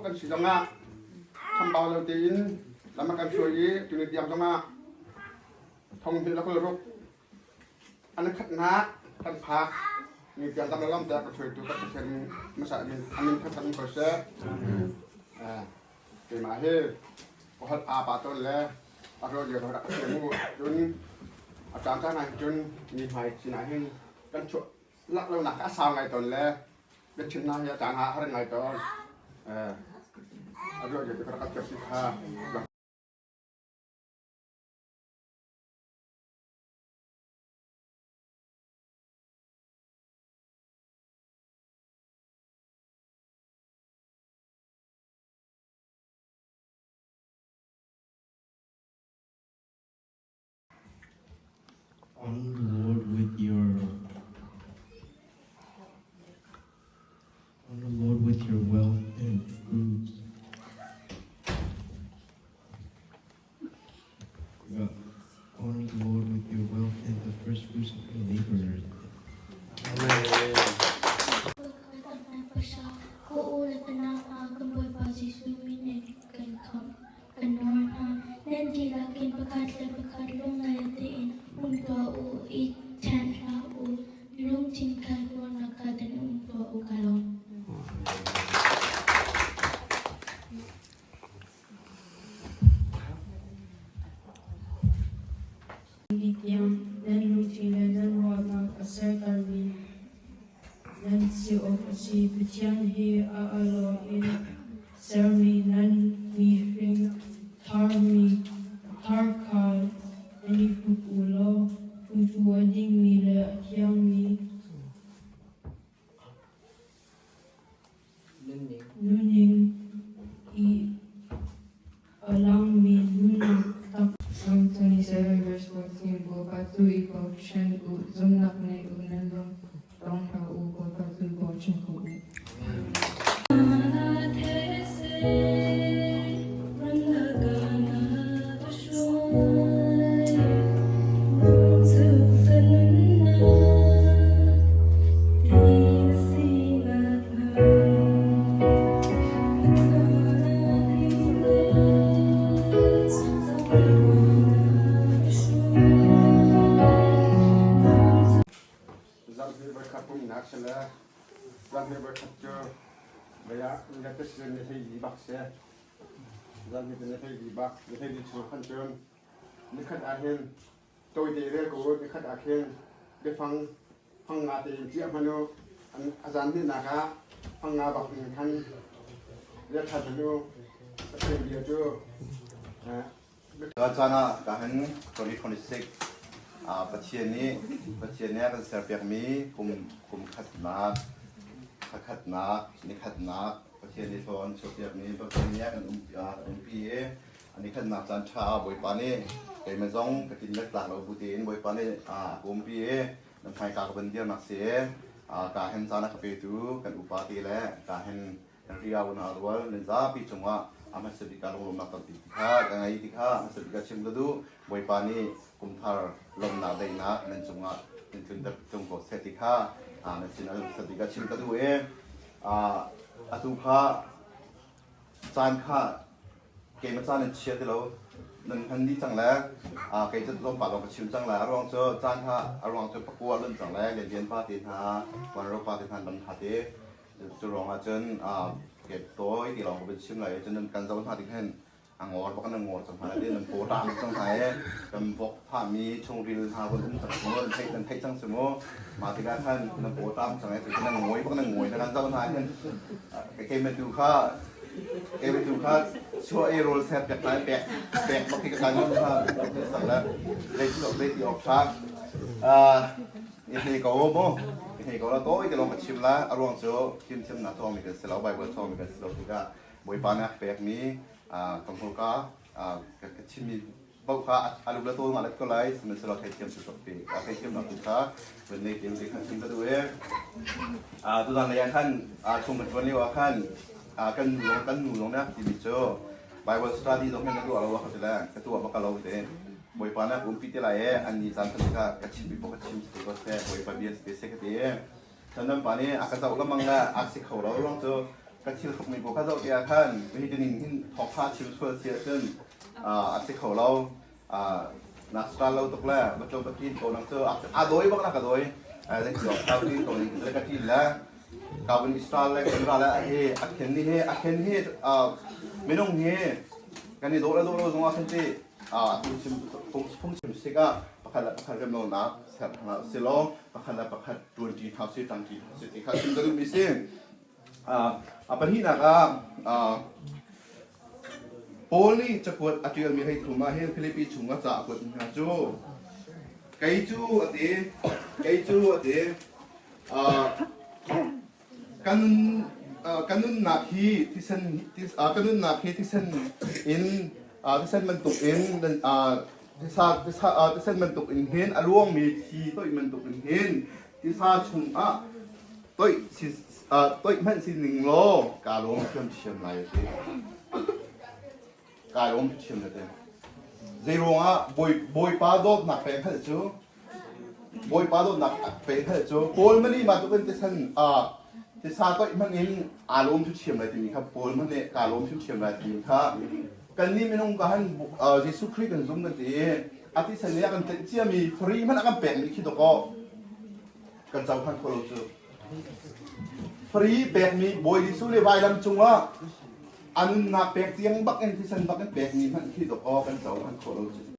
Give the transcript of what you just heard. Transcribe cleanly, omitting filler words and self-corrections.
kan si zongah chambau lo tein lam a kan hruai i tuni tiang zongah thong hnih le 26 an khatnak kan phak ni tiang dam le lam tiah ka hruaitu ka Pathian hmasa min amin thangthat in ko seh. Keimah hi ka holh aa pa tawn le a ruah lio rak ka thiam u cun a caan caan ah cun mi hmai sinah hin kan chuah lak lonak a sau ngai tawn le biachim hna hi a caan ah a har ngai tawn. A ruah lio te ka rak ka thiam si kha. Honor the Lord with your honor the Lord with your wealth and fruits. Honor the Lord with your wealth and the first fruits of your labor. Ka u le ka nau hna, kan Bawipa Jesuh min in kan khamh, kan nawl hna. Nan dihlak in pakhat le pakhat lungngai tein um tuah u, i ṭhen hlah u. Lungthin khat ruahnak khat in um tuah u ka lawm. Ni tiang nan lungthin le nan ruahnak a sertermi nan si awk a si. Pathian he a alawh in sermi nan mihring thar kha nan i hruk u law cucu a dingmi le a thiangmi Nuning i a langmi nunnak tak. Psalm 27 verse 14 Bawipa tu i bochan u, zumhnak ngei u, nan lung dong hlah u, Bawipa tu i bochan ko u. Zarhpi voikhat pumhnak si le zarhpi voikhat cu vei ah ni hlei bak si. Zarhpi ni hlei bak, ni hlei chung khan cun nikhat ah hin tawite rel ko u, nikhat ah khin biafang fang nga tein ciah hmanh u. A zan hnihnak ah fang nga bak in khan rel ṭhan hmanh u. Pathian bia cu Ka caan ah ka han 2026 Pathian nih Pathian nih a kan serpiakmi kum kum khatnak thla khatnak ni khatnak Pathian nih thaw an chuahpiakmi Pathian nih a kan umpi i ni khatnak caan ṭha ah Bawipa nih keimah zong ka tin le tlak lo bu tein Bawipa nih a ka umpi i nan hmaika ka van dirnak si i ka hen caan a ka petu kan upa te le ka hen kan ria unau rual nan zapi cungah a hmasa bik ah lunglawmhnak tampi ti kha ka ngei ti kha hmasa bik ah chim ka duh. Bawipa nih kumthar lawmhnak daihnak nan cungah in tlunter tlung ko seh ti kha nan sin ah hmasa bik ah chim ka duh i atu kha caan kha keimah caan in chia ti lo nan hman dih cang le kei cu tlawmpal lawng ka chim cang lai. A ruang cu caan kha a ruang cu pakua lun cang le Lianlian pa te hna Vanro pa te hna lam hna te Cu ruangah cun ke tawi ti lawng ka vun chim lai i cun nan kan zoh hna tik hin a ngor bak nan ngor cang hna lai nan paw ṭam cang hna i kan vok thahmi chungril hna vun um cang si mu nan theih cang si mu mah tikah khan nan paw ṭam cang i nan ngawi bak nan ngawi nan kan zoh hna hin keimah tu kha keimah tu kha chuah i rawl ser pek lai pek pek bak hi ka kai ngam kha sak le zei ti awk ṭha I hne ko mu. I hne ko la tawi te lawng ka chim la. A ruang cu fimthiamnak cawngmi kan si lo, Bible cawngmi kan si lo tikah Bawipa nih a ka pekmi ka hmurka ka chimmi paoh kha a lu le tawl nga let ko lai. Sihmanhsehlaw theithiam cu tuk ti theithiamnak tu kha vun nei te kha chim ka duh i tuzan lei ah khan chung kan ṭuan lio ah khan kan nu lawng kan nu lawng nih timi cu Bible study zong hin na tuah lo ka ti le ka tuah bak lo te. Bawipa nih a ka umpi te lai i an ni caan khan tikah ka chimmi paoh ka chim si ko seh, Bawipa bia si te seh ka ti. Cun nan pa nih a ka zoh lengmang le a si kho lo ruang cu Ka thil hrukmi pawl kha zoh tikah khan hi tining hin thawngtha chim sual si ahcun a si kho lo. Na sral lo tuk le batlo batin ko nang cu a dawi bak na ka dawi. Zei ti awk ka tin ko ning le ka tin le ka vun Israel le kan ra le hi a khen ni hi a khen hi minung hi kan i dawh le dawh lo zong ah khan ti phungchim sikah pakhat le pakhat remlonak ser hna si law pakhat le pakhat ṭuanṭi hna si ṭangṭi hna si ti kha chim ka duhmi si. A pahnihnak ah Paul nih cakuat a ṭialmi hei thum ah hin Filipi chung a ca a kuat hna cu kei cu a ti kei cu a ti Kan kan nunnak hi thisen kan nunnak hi thisen in thisen bantuk in thisen bantuk in hin a luangmi thi toih bantuk in hin tisa chungah toih toih hmanh si ning law kaa lawm thiamthiam lai a ti. Kaa lawm thiam na ti. Zeiruangah Bawipa dawtnak pe hngalh cu Bawipa dawtnak pe hngalh cu Paul mani ma tukin tisen tisa toih hmanh in aa lawm thiam lai timi kha Paul hmanh nih kaa lawm thiam lai timi kha kannih minung ka han Jesuh Khrih kan zum kan ti i a tisen nih a kan tlenh ciami free hmanh a kan pekmi khi dawkaw kan cohlan kho lo cu. Free pekmi Bawi Jesuh le vailam cungah a nunnak pek tiang bak in thisen bak in pekmi hmanh khi dawkaw kan cohlan khawh lo cu.